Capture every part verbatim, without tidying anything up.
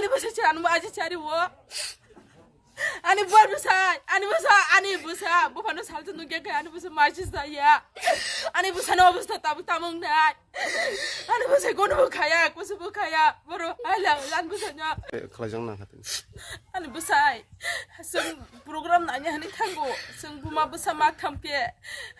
Bwsai se ano aji chari o. Ani bor bwsai, ani bwsa, ani bwsa, buphano salsa nungya khe ani bwsa maisi saya. Ani bwsano obostha tabuk tamung nai. Ani bwsai kono bo khaya, kusu bo khaya, boro hala lan bwsano. Khlaijak nang kha tini. Ani bwsai, chwng program nanya hwnwi thango, chwng buma bwsa ma tham khe.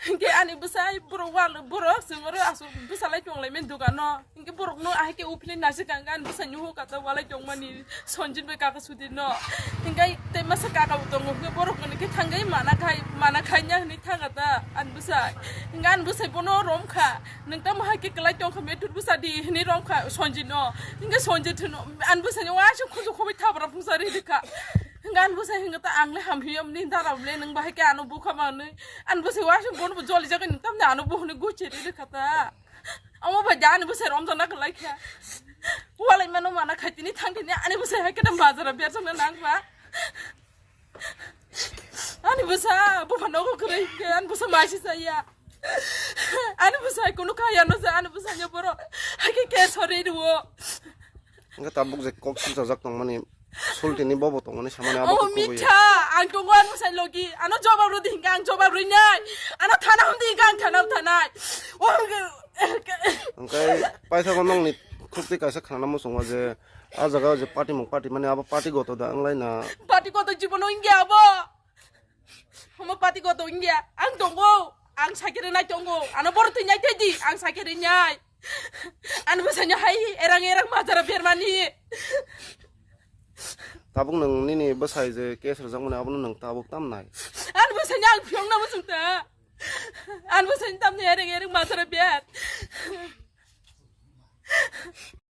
Hinkhe ani bwsai borok wal, borok chwng oro aswk bwsalai tonglaimani dogano. Hinkhe borokno ahai khe uphilwi naisik ang ani bwsai nuhuk kata walai tongmani. Sonjit bai kaka Sudhir no. Hinkhe tei masa kaka bo tongo. Hinkhe borok ni khe thangwi mana khai, mana khai nya hwnwi thang kata ani bwsai. Hinkhe ani bwsai bono rom kha. Nwng tamo hai khe kwlai tong kha, metur bwsa di hwnwi rom kha Sonjit no. Hinkhe Sonjit hwno ani bwsai no waisa khuju khobwi thabra phungsa ri rwkha. Hinkhe ani bwsai hinkhe ta ang le hamhi yom ni dara le nwng bahai khe ano bukha manwi. Ani bwsai waisa bono bo joli jagwi nwng tamni ano bo hwnwi guchi ri rwkha ta. Omo bai da ani bwsai romjak na kwlai kha. Walai mano mana khai tini thang tini ani bwsai hai khe bazar berjak na nang ba. Ani bwsa buphano nogo kwrwi khe ani bwsa maisi saya. Ani bwsai kunu kaya no sa ani bwsai no boro hai khe ke sori rwo. Hingke tabuk je kok silchajak tongmani sultini bobo tongmani samani abo Omo khe kubui. Mitha, ang tongo ani bwsai logi, ano jobab rwdi hingke ang jobab rwinai, ano thana humdi hingke ang thana thanai. O hingke Hingke paithago nongni khukti kaisa khanana muchungo je a jaga o je party mung party mani abo party goto da wnglaina. Party goto jibono hingke abo. Omo party goto wngya, ang tongo, ang sakhe rwnai tongo, ano boro twi nai tei di, ang sakhe rwnai. Ani bwsai no hai erang erang majara bermani. Tabuk nwng nini bwsai je case rwjakmani abono nwng tabuk tamnai. Ani bwsai no ang phiyok na muchung ta. Ani bwsai no tamni erang erang majara ber.